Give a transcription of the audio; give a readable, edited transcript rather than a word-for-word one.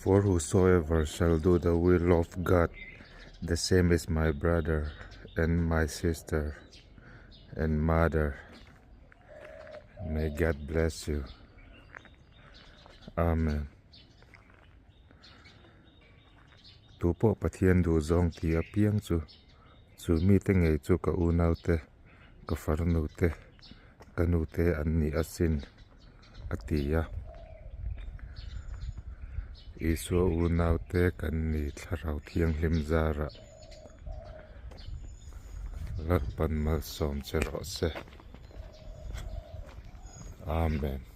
For whosoever shall do the will of God, the same is my brother and my sister and mother. May God bless you. Amen. Tu pawh Pathian duh zawng ti apiang chu, chu mite ngei chu ka unaute, ka farnute, ka nute an ni asin, a ti a. Isua unaute kan ni Thlarau Thianghlim zarah Lalpan malsawm che rawh se. Amen.